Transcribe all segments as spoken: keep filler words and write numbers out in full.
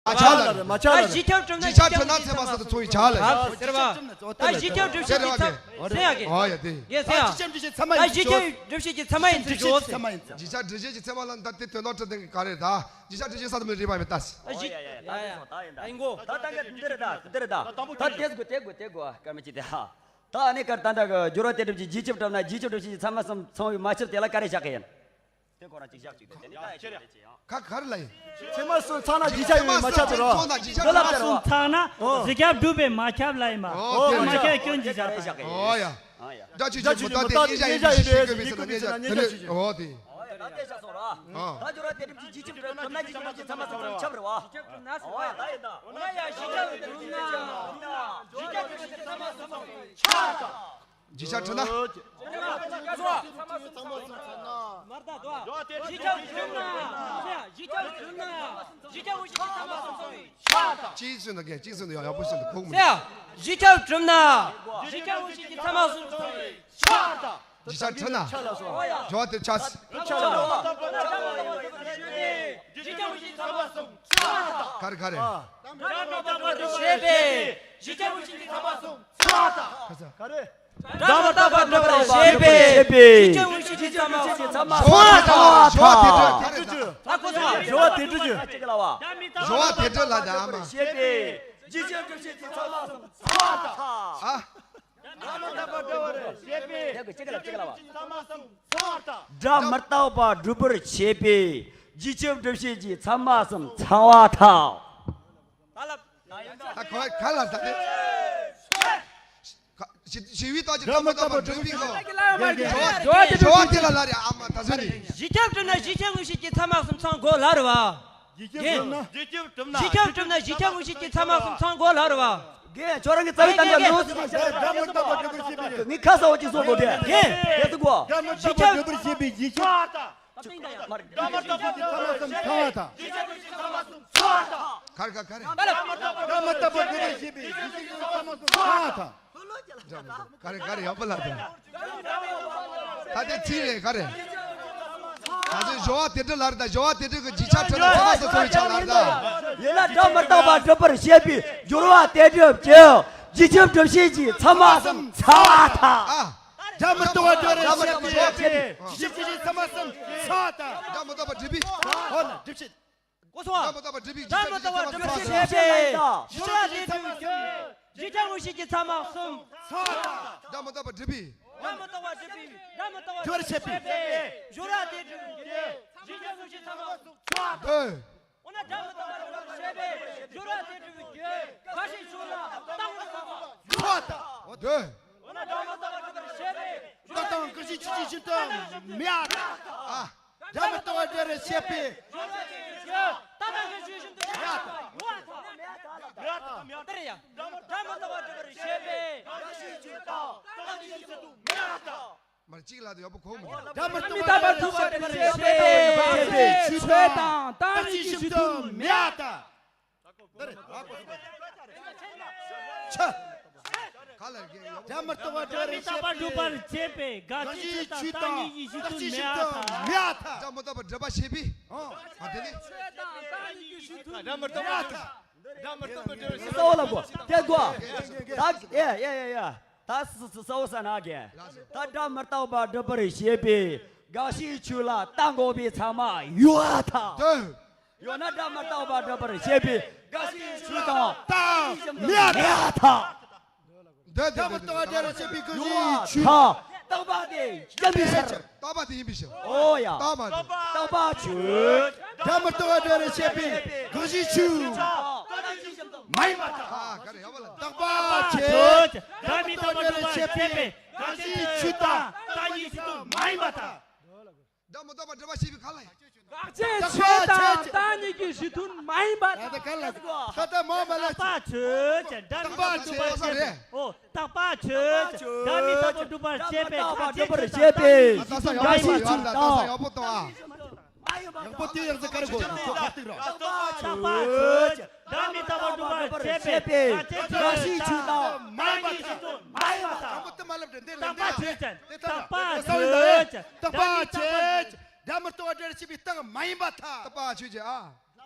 མ་ཆགས་ལ་རེད། མ་ཆགས་ལ་རེད། ད་གཞི་ཁྱབ་གྲུབ་ན་གཞི་ཁྱབ་གྲུབ་ན་ཚད་མ་གསུམ་དུ་ཚང་བའི་ཆ་ལ་རེད། ད་གཞི་ཁྱབ་གྲུབ་བྱེད་ཀྱི་ཚད་མ་ཟེར་ཡ་གི། ཨོ་ཡ་དེ། ཡེ་ཟེར་ཡ། ད་གཞི་ཁྱབ་གྲུབ་བྱེད་ཀྱི་ཚད་མ་ཡིན་ཚུལ་ཞོག་ཟེར། གཞི་ཁྱབ་གྲུབ་བྱེད་ཀྱི་ཚད་མ་ལ་ད་དེ་དོན་དག་ཁྲིད་དེ་ག་རེད་ད། གཞི་ཁྱབ་གྲུབ་བྱེད་ས་དུ་མི་རིག་པ་མི་ལྟ་ཟེར། ད་གཞི། ཡ་ཡ་ཡ། ད་ཡིན་གོ། ད་ད་ག་འདི་རེད་ད། འདི་རེད་ད། ད་དེ་དགོས་དེ་དགོས་དེ་དགོས་སྐར་མ་གཅིག་དེ་ཧ། ད་ཨ་ནི་ཀར་ད་འདྲ་གི་སྦྱོར་བ་དེ་སྒྲུབ་ཀྱི་གཞི་ཁྱབ་གྲུབ་ན་གཞི་ཁྱབ་གྲུབ་བྱེད་ཀྱི་ཚད་མ་གསུམ་ཚང་བའི་མ་ཁྱབ་དེ་ལ་ག་རེ་བཞག་གི་ཡིན། དེ་ཁོ་རང་གཅིག་བཞག་གཅིག་དེ་དེ་ནི་ད་ཡ་ཁྱེར་ཡ་ཁྱེར་ཡ། ག་ག་རེ་ལ་ཡིན། ཚད་མ་གསུམ་ཚང་ན་གཞི་ཁྱབ་ཡོད་མ་ཁྱབ་དེ་རོ། ཚང་ན་གཞི་ཁྱབ་ཚང་ན་གསུམ་ཚང་ན་གཞི་ཁྱབ་སྒྲུབ་པའི་མ་ཁྱབ་ལ་ཡིན་མ། ཨོ་དེ་མ་ཁྱབ་སྐྱོན་གྱི་བཞག་པ། ཨོ་ཡ། སྒྲ་ཆོས་ཅན་མུ་སྟེགས་ཏེ་མངོན་གཞི་ཡིན་པའི་ཕྱིར་ཞེས་བཀོད་པའི་ཚེ་ན་མངོན་གཞི་དེ་ནི་ཨོ་དེ། ཨོ་ཡ་ད་དེ་བཞག་སོང་ར། ཨ། ད་སྦྱོར་བ་དེ་སྒྲུབ་ཀྱི་གཞི་ཁྱབ་གྲུབ་ན་གཞི་ཁྱབ་གྲུབ་ཀྱི་ཚད་མ་གསུམ་ཚང་ཁྱབ་རེད་བ། ཨོ་ཡ་ད་ཡིན་ད། འོ་ན་ཡ་གཞི་ཁྱབ་གྲུབ་ན། གཞི་ཁྱབ་གྲུབ་ཀྱི་ཚད་མ་གསུམ་ཚང་ཁྱབ་རེད་བ། གཞི་ཁྱབ་གྲུབ་ན། མར་ད་དོ། གཞི་ཁྱབ་གྲུབ་ན། གཞི་ཁྱབ་གྲུབ་ན། གཞི་ཁྱབ་དངོས་གཞི་གི་ཚད་མ་གསུམ་ཚང་བའི་ཕྱིར་དང་། གཅིག་གསུངས་འདུག་གཅིག་གསུངས་འདུག་ཡག་པོ་གསུངས་འདུག་གོང་མི། ཡ། གཞི་ཁྱབ་གྲུབ་ན། གཞི་ཁྱབ་དངོས་གཞི་གི་ཚད་མ་གསུམ་ཚང་བའི་ཕྱིར་དང་། གཞི་ཁྱབ་གྲུབ་ན། སྦྱོར་བ་དེ་ཆགས། གཞི་ཁྱབ་དངོས་གཞི་གི་ཚད་མ་གསུམ་ཕྱིར་དང་། ག་རེ་ག་རེ། སྒྲ་མི་རྟག་པར་སྒྲུབ་པར་བྱེད་པས་གཞི་ཁྱབ་དངོས་གཞི་གི་ཚད་མ་གསུམ་ཕྱིར་དང་། ག་རེ། སྒྲ་མི་རྟག་པར་སྒྲུབ་པར་བྱེད་པས་གཞི་ཁྱབ་དངོས་གཞི་གི་ཚད་མ་གསུམ་ཚང་བ་དང་། སྦྱོར་བ་དེ་སྒྲུབ་ཀྱི། ད་གོ་སོང་། སྦྱོར་བ་དེ་སྒྲུབ་ཀྱི། སྦྱོར་བ་དེ་སྒྲུབ་ལ་ད་ཨ་མ། བྱེད་པས་གཞི་ཁྱབ་སྒྲུབ་བྱེད་ཀྱི་ཚད་མ་གསུམ་ཚང་བ་དང་། ཨ། སྒྲ་མི་རྟག་པར་སྒྲུབ་པར་བྱེད་པས་གཞི་ཁྱབ་དངོས་གཞི་གི་ཚད་མ་གསུམ་ཚང་བ་དང་། སྒྲ་མི་རྟག་པར་སྒྲུབ་པར་བྱེད་པས་གཞི་ཁྱབ་སྒྲུབ་བྱེད་ཀྱི་ཚད་མ་གསུམ་ཚང་བ་དང་། ད་ལབ། ད་ག་ག་ལ་ད་དེ། ག་ཞི་ཞི་བའི་རྟགས་ཀྱི་སྒྲ་མི་རྟག་པར་སྒྲུབ་པའི་སྒོ། སྦྱོར་བ་དེ་ལ་ལ་རེ་ཨ་མ་ད་གཟོད་ནི། གཞི་ཁྱབ་གྲུབ་ན་གཞི་ཁྱབ་དངོས་གཞི་གི་ཚད་མ་གསུམ་ཚང་དགོས་ལ་རེ་བ། གཞི་ཁྱབ་གྲུབ་ན། གཞི་ཁྱབ་གྲུབ་ན། གཞི་ཁྱབ་གྲུབ་ན་གཞི་ཁྱབ་དངོས་གཞི་གི་ཚད་མ་གསུམ་ཚང་དགོས་ལ་རེ་བ། རྒན་ཁྱོད་རང་གི་རྩ་བའི་གཏམ་རྒྱབ་ནོ། སྒྲ་མི་རྟག་པར་སྒྲུབ་པར་བྱེད་པའི། ངས་ཁ་གསལ་བོ་ཅིག་གསུང་དགོས་ཏེ། རྒན། རྒན་དུ་གོ། སྒྲ་མི་རྟག་པར་སྒྲུབ་པར་བྱེད་པའི་གཞི་ཁྱབ། སྒྲ་མི་རྟག་པར་སྒྲུབ་པར་བྱེད་པའི་གཞི་ཁྱབ་དངོས་གཞི་གི་ཚད་མ་གསུམ་ཚང་བ་དང་། ག་རེ་ག་རེ། སྒྲ་མི་རྟག་པར་སྒྲུབ་པར་བྱེད་པའི་གཞི་ཁྱབ་དངོས་གཞི་གི་ཚད་མ་གསུམ་ཚང་བ་དང་། ག་རེ་ག་རེ་ཡག་པོ་ལབ་དང་། ད་དེ་ཚིག་རེད་ག་རེ། ད་ཚོད་སྦྱོར་བ་དེ་འདྲ་ལ་རེད་ད། སྦྱོར་བ་དེ་འདྲ་གི་གཞི་ཁྱབ་གྲུབ་ན་ཚད་མ་གསུམ་ཚང་བའི་ཕྱིར་ལ་རེད་ད། ཡིན་ན་སྒྲ་མི་རྟག་པར་སྒྲུབ་པར་བྱེད་པའི་སྦྱོར་བ་དེ་སྒྲུབ་ཀྱི་གཞི་ཁྱབ་སྒྲུབ་བྱེད་ཀྱི་ཚད་མ་གསུམ་ཚང་བ་དང་། ཨ། སྒྲ་མི་རྟག་པར་སྒྲུབ་པར་བྱེད་པའི་གཞི་ཁྱབ་ཀྱི་ཚད་མ་གསུམ་ཚང་བ་དང་། སྒྲ་མི་རྟག་པར་སྒྲུབ་པའི། འོ་ན་སྒྲུབ་བྱེད། གོ་སོང་ཨ། སྒྲ་མི་རྟག་པར་སྒྲུབ་པའི་སྒྲ་མི་རྟག་པར་སྒྲུབ་པར་བྱེད་པའི་སྦྱོར་བ་དེ་སྒྲུབ་ཀྱི་གཞི་ཁྱབ་དངོས་གཞི་གི་ཚད་མ་གསུམ་ཚང་བ་དང་། སྒྲ་མི་རྟག་པར་སྒྲུབ་པའི། སྒྲ་མི་རྟག་པར་སྒྲུབ་པའི། སྒྲ་མི་རྟག་པར་སྒྲུབ་པར་བྱེད་པའི་སྦྱོར་བ་དེ་སྒྲུབ་ཀྱི་གཞི་ཁྱབ་དངོས་གཞི་གི་ཚད་མ་གསུམ་ཚང་བ་དང་། འོ་ན་སྒྲ་མི་རྟག་པར་སྒྲུབ་པར་བྱེད་པའི་སྦྱོར་བ་དེ་སྒྲུབ་ཀྱི་གཞི་ཁྱབ་ལ་རྟག་པར་སོང་བ་ཚང་བ་དང་། འོ་ན་སྒྲ་མི་རྟག་པར་སྒྲུབ་པར་བྱེད་པའི་སྦྱོར་བ་དེ་སྒྲུབ་ཀྱི་གཞི་ཁྱབ་དངོས་གཞི་ཤིན་ཏུ་མེད་པ་དང་། ཨ། སྒྲ་མི་རྟག་པར་སྒྲུབ་པར་བྱེད་པའི། ད་ལྟ་གི་ཆོས་བཞིན་དུ་ཡོད་དང་ཡོད་དང་། དེ་རེད་ཡ། སྒྲ་མི་རྟག་པར་སྒྲུབ་པར་བྱེད་པའི། མར་གཅིག་ལ་དུ་ཡག་པོ་གོ་མི་འདུག་སྒྲ་མི་རྟག་པར་སྒྲུབ་པར་བྱེད་པའི་ཆོས་དང་རྟག་གཞི་ཤིན་ཏུ་མེད་པ་དང་། འདི་རེད། ཨ་ཁོ་ཁོ། ཆ། ག་ལ་རྒྱལ་ཡོད། སྒྲ་མི་རྟག་པར་སྒྲུབ་པར་བྱེད་པའི་དགག་བྱའི་ཆོས་དང་རྟག་གཞི་ཤིན་ཏུ་མེད་པ་དང་། སྒྲ་མི་རྟག་པར་སྒྲུབ་པར་བྱེད་པའི། ཨ་དེ་ནི། སྒྲ་མི་རྟག་པར་སྒྲུབ་པར་བྱེད་པའི་དགག་བྱའི་ཆོས་དང་རྟག་གཞི་ཤིན་ཏུ་མེད་པ་དང་། རྟག་པ་ལ་གོ། དེ་གོ། ད་ཡ་ཡ་ཡ་ཡ། ད་སུ་སུ་སོ་ས་ན་གེ། ད་སྒྲ་མི་རྟག་པར་སྒྲུབ་པར་བྱེད་པའི་དགག་བྱའི་ཆོས་ལ་ལྟ་དགོས་པའི་ཚད་མ་ཡོད་པ་དང་། ཡོད་ན་སྒྲ་མི་རྟག་པར་སྒྲུབ་པར་བྱེད་པའི་དགག་བྱའི་ཆོས་དང་རྟག་མེད་པ་དང་། འདི་སྒྲ་མི་རྟག་པར་སྒྲུབ་པར་བྱེད་པའི་དགག་བྱའི་ཆོས། རྟག་པ་དེ་ཡིན་པའི་ཕྱིར། རྟག་པ་དེ་ཡིན་པའི་ཕྱིར། ཨོ་ཡ། རྟག་པ་དེ། རྟག་པ་ཆོས། སྒྲ་མི་རྟག་པར་སྒྲུབ་པར་བྱེད་པའི་དགག་བྱའི་ཆོས། མ་ཡིན་པ་དང་། ཨ་ག་རེ་ཡག་པོ་ལ། རྟག་པ་ཆོས། སྒྲ་མི་རྟག་པར་སྒྲུབ་པར་བྱེད་པའི་དགག་བྱའི་ཆོས་དང་རྟག་གཞི་ཤིན་ཏུ་མ་ཡིན་པ་དང་། སྒྲ་མི་རྟག་པར་སྒྲུབ་པར་བྱེད་པའི་ག་ལ་ཡིན། དགག་བྱའི་ཆོས་དང་རྟག་གཉིས་ཀྱི་གཞི་མཐུན་མ་ཡིན་པ་དང་། ད་ལྟ་ག་ལ། ད་ལྟ་མ་མ་ལ། རྟག་པ་ཆོས་ཅན། སྒྲ་མི་རྟག་པར་སྒྲུབ་པར་བྱེད་པའི། ཨོ། རྟག་པ་ཆོས་ཅན། སྒྲ་མི་རྟག་པར་སྒྲུབ་པར་བྱེད་པའི་དགག་བྱའི་ཆོས་དང་། ད་ས་ཡག་པོ་ཡོད་ད། ད་ས་ཡག་པོ་གཏོང་ཨ། ཡག་པོ་དེ་ཡག་ཟེར་ག་རེ་གོ་ན་ཁོ་ཁ་ཏིག་ར། རྟག་པ་ཆོས་ཅན། སྒྲ་མི་རྟག་པར་སྒྲུབ་པར་བྱེད་པའི་དགག་བྱའི་ཆོས་དང་། མ་ཡིན་པ་དང་། མ་ཡིན་པ་དང་། རྟག་པ་ཆོས་ཅན། རྟག་པ་ཆོས་ཅན། སྒྲ་མི་རྟག་པར་སྒྲུབ་པར་བྱེད་པའི་རྟག་མ་ཡིན་པ་དང་། རྟག་པ་ཆོས་ཅན། ཨ།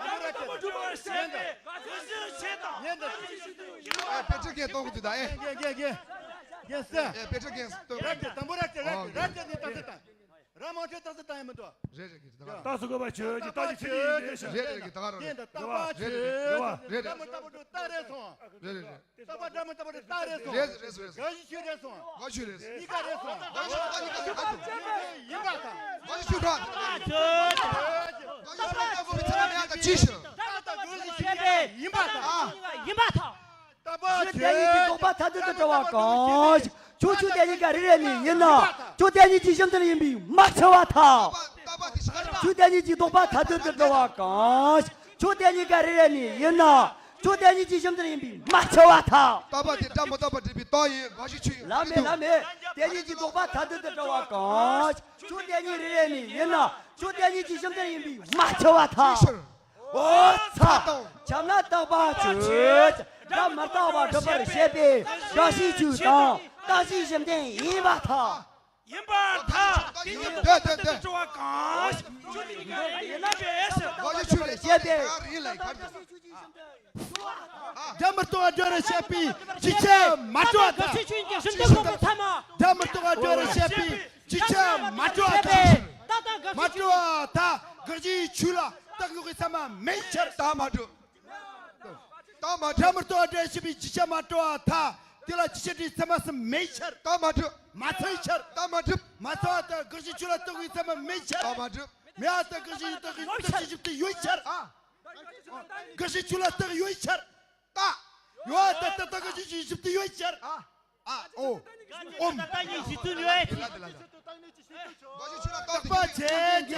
དང་པོ་ར་ཅེ་དང་། ཉན་དང་། ཉན་དང་། ཨེ་དཔེ་ཁྲིད་རྒན་གཏོང་གི་འདུག་ད་ཨེ། རྒན་རྒན་རྒན་རྒན་ཟེར། ཨེ་དཔེ་ཁྲིད་རྒན་གཏོང་། ར་ཅེ་དང་པོ་ར་ཅེ་ར་ཅེ་ར་ཅེ་ནི་རྟགས་གསལ་བཏང་། ར་མ་འཕྲོད་རྟགས་གསལ་བཏང་ཡིན་མི་འདུག་རེད་རེད་གི་ད་ག་རྟགས་སུ་དགོས་པ་ཆོས་ཀྱི་རྟགས་ཀྱི་ཆོས་ཉིད་ཡིན་ཏེ། རེད་རེད་གི་ད་ག་རེད། རྟགས་པ་ཆོས་ཀྱི་རེད་རེད། སྒྲ་མི་རྟག་པ་སྒྲ་རེད་སོང་། རེད་རེད་རེད། རྟགས་པ་སྒྲ་མི་རྟག་པ་སྒྲ་རེད་སོང་། རེད་རེད་རེད། དགག་གཞི་ཆོས་རེད་སོང་། དགག་ཆོས་རེད། གཉིས་ཀ་རེད་སོང་། དགག་ཆོས་དགག་གཉིས་ཀ་རེད་ད། ཡིན་པ་དང་། དགག་ཆོས་ཆོས་རེད། དགག་ཆོས་རེད་ད་གོ་བི་ཚེ་ན་ཡང་དང་ཅི་ཞིག་རྟགས་དང་དགག་གཞི་ཆོས་རེད། ཡིན་པ་དང་། ཡིན་པ་དང་། རྟགས་པ་ཆོས་དེ་ཉིད་ཀྱི་ལྡོག་པ་ཐ་དད་དུ་འགྲོ་བ་གང་ཞིག་ཆོས་ཆོས་དེ་ཉིད་ཀྱི་རིགས་རེ་ནས་ཡིན་ན། ཆོས་དེ་ཉིད་ཀྱི་གཞི་རྟེན་ཡིན་པས་མ་ཕྱེ་བར་ཐལ། ཆོས་དེ་ཉིད་ཀྱི་ལྡོག་པ་ཐ་དད་དུ་འགྲོ་བ་གང་ཞིག་ཆོས་དེ་ཉིད་ཀྱི་རིགས་རེ་ནས་ཡིན་ན། ཆོས་དེ་ཉིད་ཀྱི་གཞི་རྟེན་ཡིན་པས་མ་ཕྱེ་བར་ཐལ། རྟགས་པ་དེ་སྒྲ་མི་རྟག་པར་སྒྲུབ་པའི་རྟགས་ཡིན། དགག་གཞི་ཆོས་ཡིན། ལ་མེ་ལ་མེ། དེ་ཉིད་ཀྱི་ལྡོག་པ་ཐ་དད་དུ་འགྲོ་བ་གང་ཞིག་ཆོས་དེ་ཉིད་རིགས་རེ་ནས་ཡིན་ན། ཆོས་དེ་ཉིད་ཀྱི་གཞི་རྟེན་ཡིན་པས་མ་ཕྱེ་བར་ཐལ། འོ་ཚ། ཁྱབ་ན་རྟགས་པ་ཆོས་ཀྱི་སྒྲ་མི་རྟག་པ་སྒྲུབ་པར་བྱེད་པའི་དགག་གཞི་ཆོས་དང་རྟགས་གཞིའི་གཞི་རྟེན་ཡིན་པར་ཐལ། ཡིན་པར་ཐལ། དེ་ཉིད་ལྡོག་པ་ཐ་དད་དུ་འགྲོ་བ་གང་ཞིག་ཆོས་ཉིད་ཀྱི་རིགས་ཡིན་པས། དགག་གཞི་ཆོས་ལས་བཤད་པའི་རིགས་ལས་ག་རེ། སྒྲ་མི་རྟག་པ་སྒྲ་རེད་བཤད་པའི་ཇི་ཆ་མ་གྲུབ་པར་ཐལ། དགག་གཞི་ཆོས་ཉིད་ཀྱི་གཞི་རྟེན་དགོས་པའི་ཚད་མ། སྒྲ་མི་རྟག་པ་སྒྲ་རེད་བཤད་པའི་ཇི་ཆ་མ་གྲུབ་པར་ཐལ། རྟགས་དང་དགག་གཞི་མ་གྲུབ་པར་ཐལ། དགག་གཞིའི་ཆོས་ལ་རྟགས་འགོད་པའི་ཚད་མ་མེད་ཕྱིར། རྟགས་མ་གྲུབ། རྟགས་མ་གྲུབ། སྒྲ་མི་རྟག་པ་སྒྲ་རེད་བཤད་པའི་ཇི་ཆ་མ་གྲུབ་པར་ཐལ། དེ་ལ་ཇི་ཆ་འདྲའི་ཚད་མ་གསུམ་མེད་ཕྱིར། རྟགས་མ་གྲུབ། མ་ཚང་ཕྱིར། རྟགས་མ་གྲུབ། མ་ཚང་བ་ལྟར་དགག་གཞིའི་ཆོས་ལ་རྟགས་འགོད་པའི་ཚད་མ་མེད་ཕྱིར། རྟགས་མ་གྲུབ། མེད་པ་ལྟར་དགག་གཞི་རྟགས་འགོད་པའི་རྟགས་ཅན་ཞིག་ཏུ་ཡོད་ཕྱིར། ཨ། དགག་གཞིའི་ཆོས་ལ་རྟགས་ཡོད་ཕྱིར། རྟགས། ཡོད། ད་ད་ད་ག་ཅི་ཅི་ཞིབ་ཏུ་ཡོད་ཤར། ཨ། ཨ། ཨོ། ཨོམ། ད་ད་ཡིན་ཞིབ་ཏུ་ཡོད། དེ་ལ་དེ་ལ་དེ་ལ། དགའ་ཞུ་ཆུ་ལ་བཏང་། དག་པ་བྱས།